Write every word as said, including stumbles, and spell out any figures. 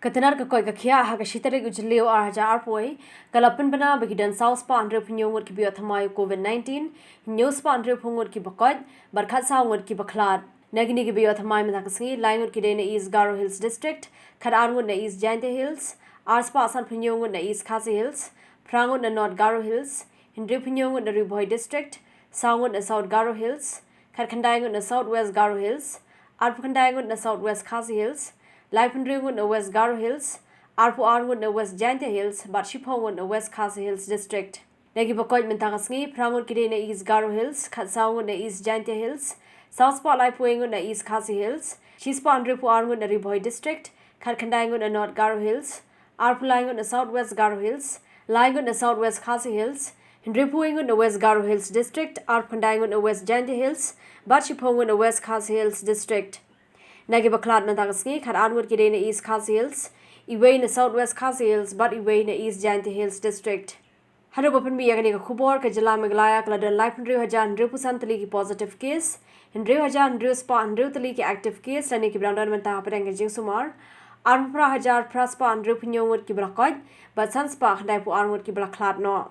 Ka tnat ka koit ka khiah ha ka shi tarik u Jylliew ar hajar arphew wei ka la pynbna ba ki don saw spah hynriewphew hynñiew ngut kiba ïoh thymmai u COVID nineteen, hynñiew spah hynriewphew ngut kiba koit bad khatsaw ngut kiba khlad. Na kine kiba ïoh thymmai mynta ka sngi, lai ngut ki dei na East Garo Hills District, khatar ngut na East Jaintia Hills, ar spah sanphew hynñiew ngut na East Khasi Hills, phra ngut na North Garo Hills, hynriewphew hynñiew ngut na Ri Bhoi District, saw ngut na South Garo Hills, khatkhyndai ngut na South West Garo Hills, arphew khyndai ngut na South West Khasi Hills, laiphew hynriew ngut na West Garo Hills, arphew ar ngut na West Jaintia Hills bad shiphew ngut na West Khasi Hills District. Na kiba koit mynta ka sngi, phra ngut ki dei na East Garo Hills, khatsaw ngut na East Jaintia Hills, saw spah laiphew wei ngut na East Khasi Hills, shi spah hynriewphew ar ngut na Ri Bhoi District, khatkhyndai ngut na North Garo Hills, arphew lai ngut na South West Garo Hills, lai ngut na South West Khasi Hills, hynriewphew wei ngut na West Garo Hills District, arphew khyndai ngut na West Jaintia Hills bad shiphew ngut na West Khasi Hills District. Na kiba khlad mynta ka sngi, khatar ngut ki dei na East Khasi Hills, iwei na South West Khasi Hills bad iwei na East Jaintia Hills District. Haduh ba pynmih ïa kane ka khubor, ka jylla Meghalaya ka la don laiphew hynriew hajar hynriewphew san tylli ki positive case, hynriew hajar hynriew spah hynriew tylli ki active case lane kiba dang don mynta hapdeng ka jingsumar, arphew phra hajar phra spah hynriewphew hynñiew ngut kiba la koit bad san spah khyndaiphew ar ngut kiba la khlad noh.